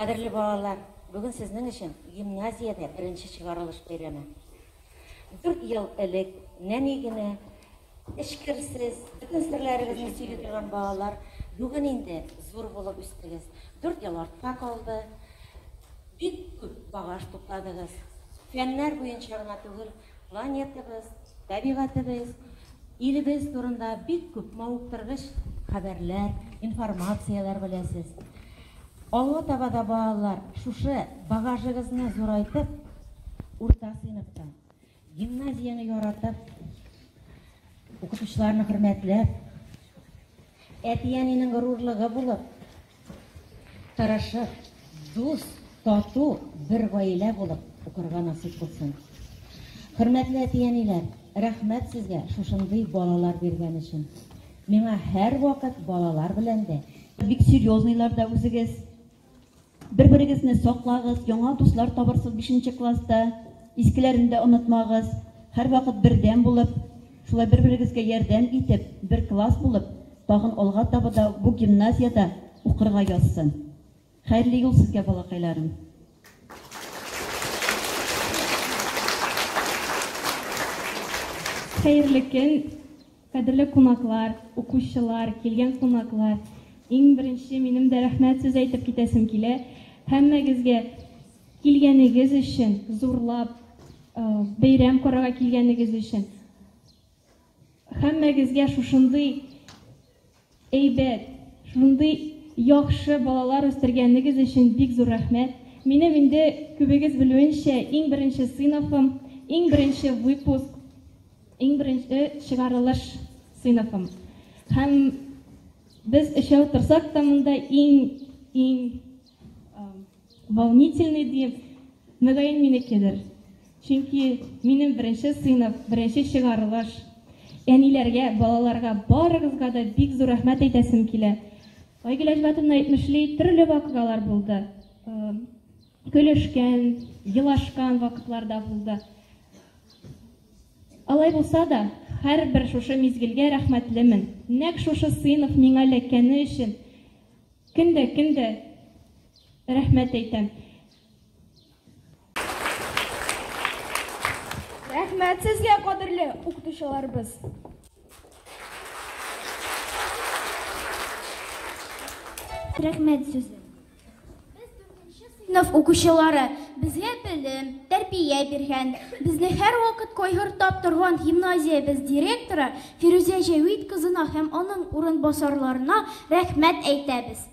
Кадерле балалар, бүген сезнең өчен гимназиядә беренче чыгарылыш бәйрәме. 4 ел элек нәни генә, эчкерсез, бөтен серләрегезне сөйли торган балалар бүген инде зур булып үстегез. 4 ел артка калды. Бик күп багаж тупладыгыз. Фәннәр буенча гына түгел, планетабыз, табигатебез, илебез турында бик күп мавыктыргыч хәбәрләр, информацияләр беләсез. Алга таба да, балалар, шушы багажыгызны зурайтып, урта сыйныфта, гимназияне яратып, укытучыларны хөрмәтләп, әти-әнинең горурлыгы булып, тырышып, дус, тату бер гаилә булып укырга насыйп булсын. Хөрмәтле әти-әниләр, рәхмәт сезгә шушындый балалар биргән өчен. Миңа һәрвакыт балалар белән дә. Бик серьезныйлар да үзегез. Бер-берегезне саклагыз, яңа дуслар табырсыз бишенче класста. Искеләрен дә онытмагыз. Һәрвакыт бердәм булып, шулай бер-берегезгә ярдәм итеп, бер класс булып, тагын алга таба да бу гимназиядә укырга язсын. Хәерле юл сезгә, балакайларым. Хәерле көн, кадерле кунаклар, укучылар, килгән кунаклар. Иң беренче минем дә рәхмәт сүзе әйтеп китәсем килә. Һәммәгезгә килгәнегез өчен, зурлап, бәйрәм карарга килгәнегез өчен. Һәммәгезгә шушындый әйбәт, шундый яхшы балалар үстергәнегез өчен бик зур рәхмәт. Минем инде күбегез белүенчә, иң беренче сыйныфым, иң беренче выпуск, иң беренче чыгарылыш сыйныфым. Һәм без өчәү торсак та монда иң, иң волнительный дием, мөгаен минекедер. Чөнки минем беренче сыйныф, беренче чыгарылыш. Әниләргә, балаларга, барыгызга да бик зур рәхмәт әйтәсем килә. Айгөл Әҗватовна әйтмешли, төрле вакыйгалар булды. Көлешкән, елашкан вакытлар да булды. Алай булса да, һәрбер шушы мизгелгә рәхмәтлемен. Нәкъ шушы сыйныф миңа эләккәне өчен көн дә, көн дә рәхмәт әйтәм. Рәхмәт сезгә, кадерле укытучыларыбыз! Рәхмәт сүзе. Без дүртенче сыйныф укучылары, безгә белем, тәрбия биргән, безне һәрвакыт кайгыртап торган гимназиябез директоры Фирүзә Җәвит кызына һәм аның урынбасарларына рәхмәт әйтәбез.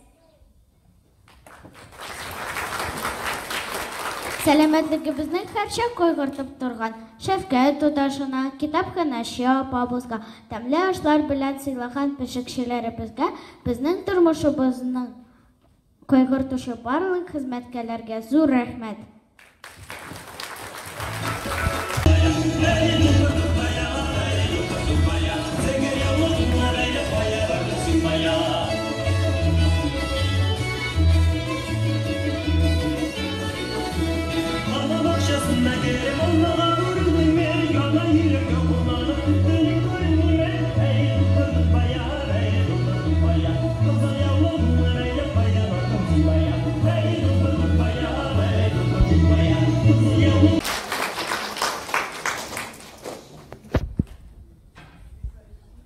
Сәламәтлегебезне һәрчак кайгыртып торган шәфкать туташына, китапханәче апабызга, тәмле ашлар белән сыйлаган пешекчеләребезгә, безнең тормышыбызны кайгыртучы барлык хезмәткәрләргә зур рәхмәт!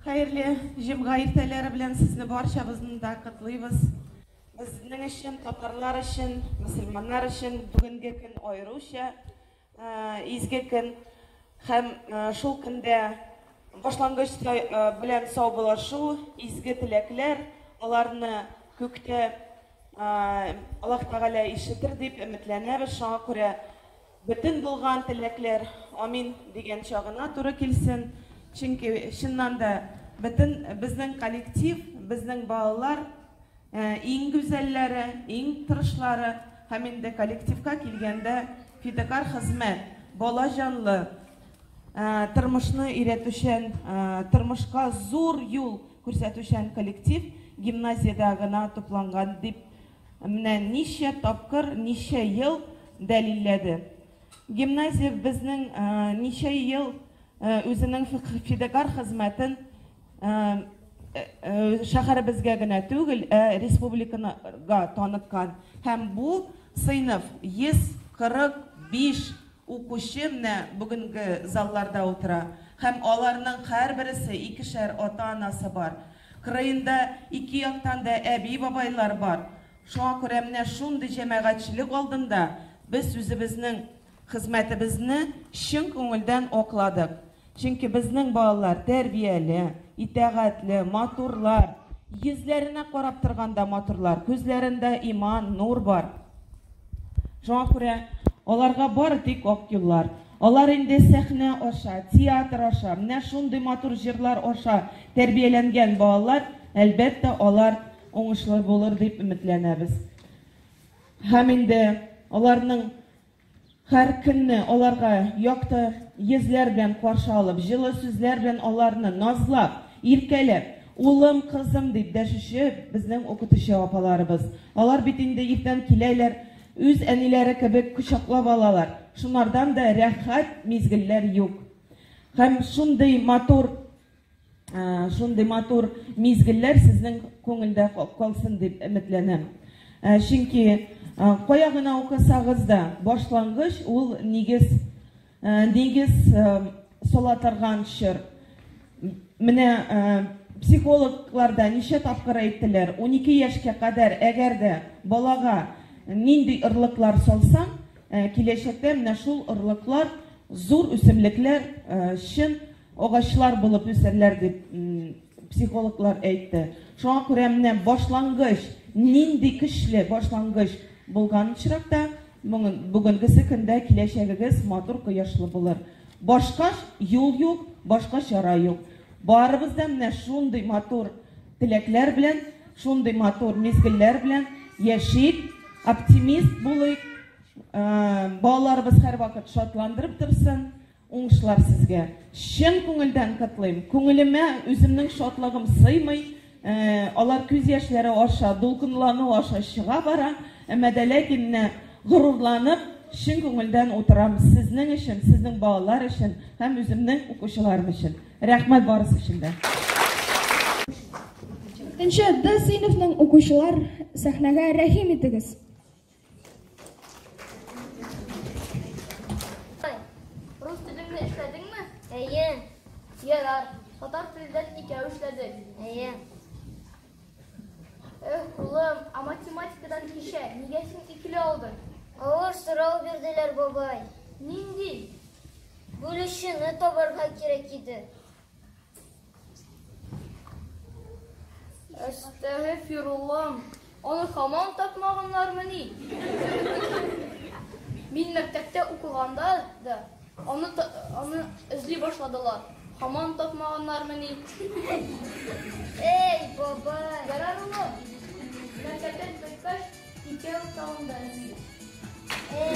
Хәерле җомга иртәләре белән сезне барчабызны да котлыйбыз. Безнең өчен, татарлар өчен, мөселманнар өчен бүгенге көн аеруча изге көн. Һәм шул көндә башлангыч белән саубуллашу, изге теләкләр, аларны күктә Аллаһ Тәгалә ишетер дип өметләнәбез. Шуңа күрә бөтен булган теләкләр амин дигән чагына туры килсен. Чөнки чыннан да бөтен безнең коллектив, безнең балалар иң гүзәлләре, иң тырышлары һәм инде коллективка килгәндә фидакарь хезмәт, бала җанлы, тормышны өйрәтүчән, тормышка зур юл күрсәтүчән коллектив гимназиядә гына тупланган дип менә ничә тапкыр, ничә ел дәлилләде. Гимназия безнең ничә ел үзенең фидакарь хезмәтен шәһәребезгә генә түгел, ә республикага таныткан. Һәм бу сыйныф 145 укучы менә бүгенге залларда утыра. Һәм аларның һәрбересе икешәр ата-анасы бар. Кырыенда ике яктан да әби-бабайлар бар. Шуңа күрә менә шундый җәмәгатьчелек алдында без үзебезнең хезмәтебезне чын күңелдән акладык. Чөнки безнең балалар тәрбияле, итагатьле, матурлар. Йөзләренә карап торганда матурлар, күзләрендә иман, нур бар. Шуңа күрә аларга бары тик ак юллар. Алар инде сәхнә аша, театр аша, менә шундый матур җырлар аша тәрбияләнгән балалар, әлбәттә, алар уңышлы булыр дип өметләнәбез. Һәм инде аларның һәр көнне аларга якты йөзләр белән каршы алып, җылы сүзләр белән аларны назлап, иркәләп, улым, кызым дип дәшүче безнең укытучы апаларыбыз. Алар бит инде иртән киләләр, үз әниләре кебек кочаклап алалар. Шунардан да рәхәт мизгелләр юк. Һәм шундый матур Шундый матур мизгелләр сезнең күңелдә калсын дип өметләнәм. Чөнки кая гына укысагыз да, башлангыч ул нигез, нигез сала торган чор. Менә психологлар да ничә тапкыр әйттеләр, 12 яшькә кадәр әгәр дә балага нинди орлыклар салсаң, киләчәктә менә шул орлыклар зур үсемлекләр, чын Агачлар булып үсәрләр дип психологлар әйтте. Шуңа күрә менә башлангыч, нинди көчле башлангыч булган очракта, бүгенгесе көндә киләчәгегез матур, кояшлы булыр. Башка юл юк, башка чара юк. Барыбыз да менә шундый матур теләкләр белән, шундый матур мизгелләр белән яшик, оптимист булыйк. Балаларыбыз һәрвакыт шатландырып торсын. Уңышлар сезгә! Чын күңелдән котлыйм! Күңелемә үземнең шатлыгым сыймый, алар күз яшьләре аша, дулкынлану аша чыга бара, әмма дә ләкин менә горурланып, чын күңелдән утырам сезнең өчен, сезнең балалар өчен һәм үземнең укучыларым өчен. Рәхмәт барысы өчен дә! Дүртенче Д сыйныфның укучылар сәхнәгә рәхим итегез! Рус телеңне эшләдеңме? Әйе. Ярар. Татар теленнән икәү эшләдек. Әйе. Эх, улым, ә математикадан кичә нигә син икеле алдың? Авыр сорау бирделәр, бабай. Нинди? Бүлүчене табарга кирәк иде. Әстәгъфирулла, аны һаман тапмаганнармыни? Мин мәктәптә укыганда да аны аны эзли башладылар. Һаман тапмаганнармыни? Эй, бабай! Ярар, улым. Мәктәптән кайткач, икәү тагын да эзлибез. Эй!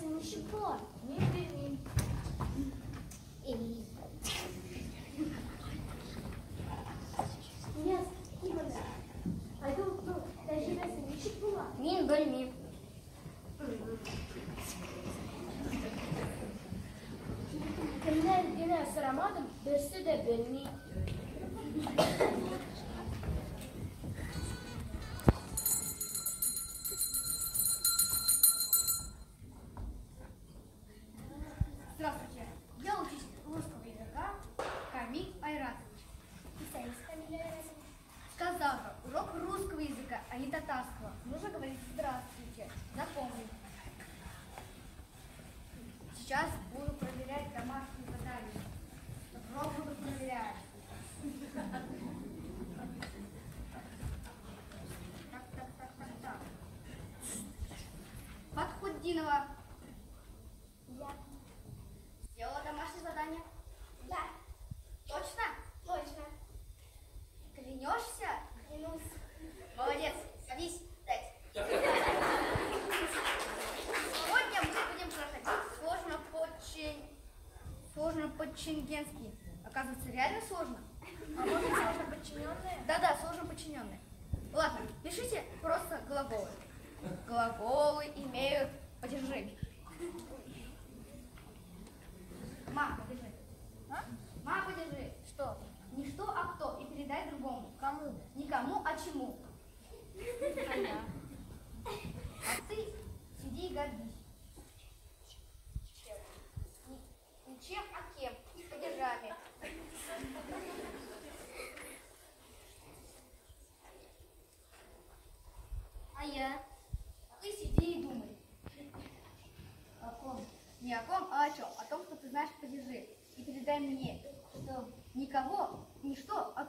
Ничек була? Мин белмим. Мин белмим. Кемнән генә сорамадым, берсе дә белми. Здравствуйте, я учитель русского языка Камиль Айратович. Камиль Айратович. Сказала, урок русского языка, а не татарского. Нужно говорить здравствуйте. Запомни. Сейчас буду проверять домашние задания. Урок буду проверять. Так, так, так, так, так. Фатхутдинова. Я. Сделала домашнее задание? Да. Точно? Точно. Клянешься? Клянусь. Молодец. Садись. Пять. Сегодня мы будем проходить сложно по-ченгенски. Оказывается, реально сложно? А может, сложно подчиненные? Да-да, сложно подчиненные. Ладно, пишите просто глаголы. Глаголы имеют падежи. Ма, подержи. А? Ма, подержи. Что?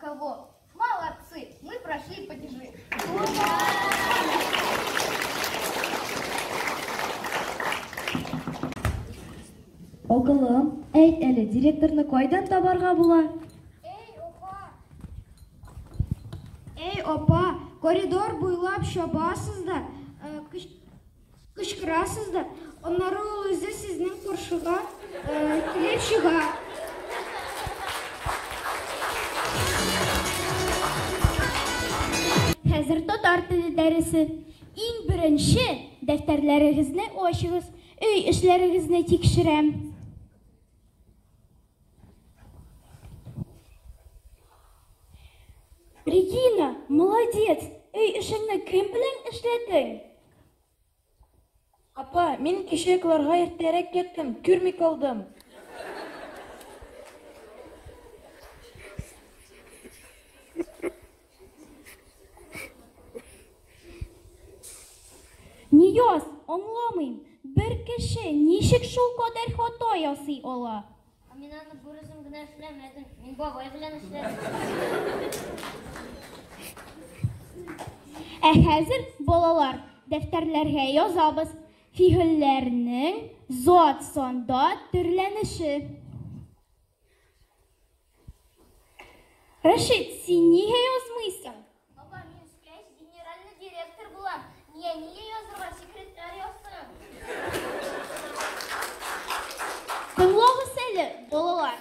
кого. Молодцы, мы прошли падежи. Акылым, әйт әле, директорны кайдан табарга була? Эй, апа! Эй, апа, коридор буйлап чабасыз да, кычкырасыз да, аннары ул үзе сезнең каршыга килеп чыга. Хәзер татар теле дәресе. Иң беренче дәфтәрләрегезне ачыгыз, өй эшләрегезне тикшерәм. Регина, молодец! Өй эшеңне кем белән эшләдең? Апа, мин кичә йокларга иртәрәк яттым, күрми калдым. Нияз, аңламыйм, бер кеше ничек шулкадәр хата ясый ала? Ә мин аны берүзем генә эшләмәдем, мин бабай белән эшләдем. Ә хәзер, балалар, дәфтәрләргә язабыз. Фигыльләрнең зат санда төрләнеше. Рәшит, син нигә язмыйсың? Апа, мин үскәч генеральный директор булам. Миңа нигә язырга, секретарь язсын. Тыңлагыз әле, балалар.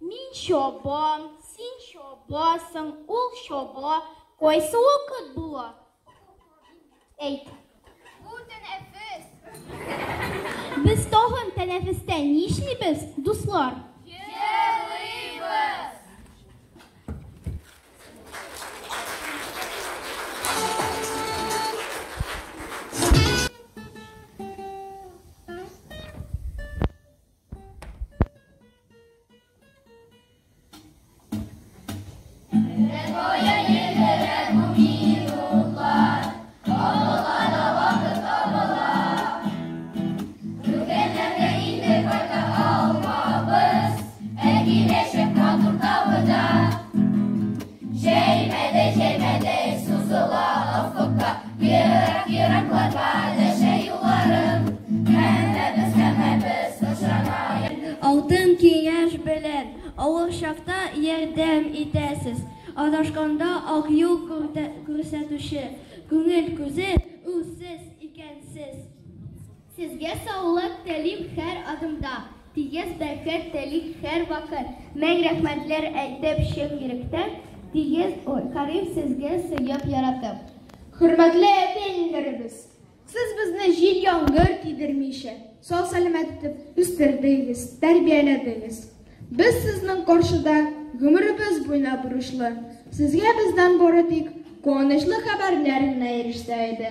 Мин чабам, син чабасың, ул чаба. Кайсы вакыт була? Әйт. Бу тәнәфес. Без тагын тәнәфестә нишлибез, дуслар? Җырлыйбыз. Алтын киңәш белән авыр чакта ярдәм итәсез. Адашканда ак юл күрсәтүче, күңел күзе ул сез икәнсез. Сезгә саулык телим һәр адымда, тигез бәхет телик һәрвакыт. Мең рәхмәтләр әйтеп чын йөрәктән, тигез карыйм сезгә сөеп яратып. Хөрмәтле әти-әниләребез, сез безне җил-яңгыр тидермичә, сау-сәламәт итеп үстердегез, тәрбияләдегез. Без сезнең каршыда гомеребез буена бурычлы. Сезгә бездән бары тик куанычлы хәбәрләр генә ирешсә иде.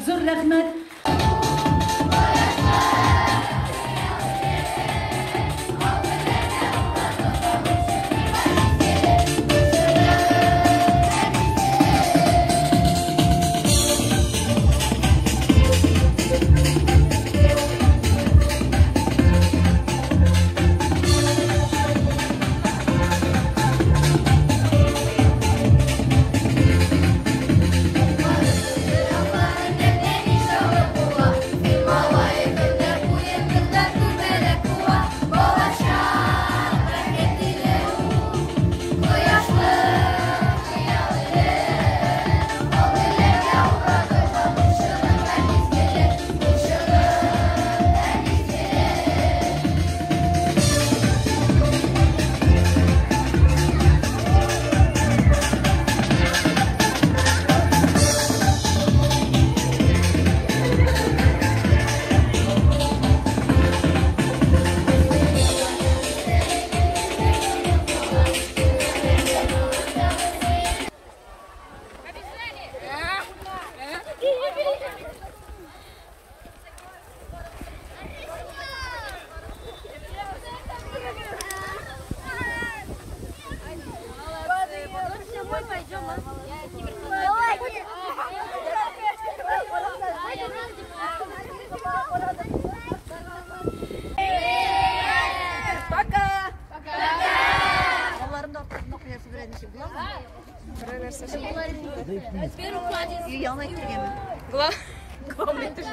Зур рәхмәт. Пока! Алларым да арттырып куярсыз берәр ничек буламы? Яңа әйтергәме? Главное, ты же.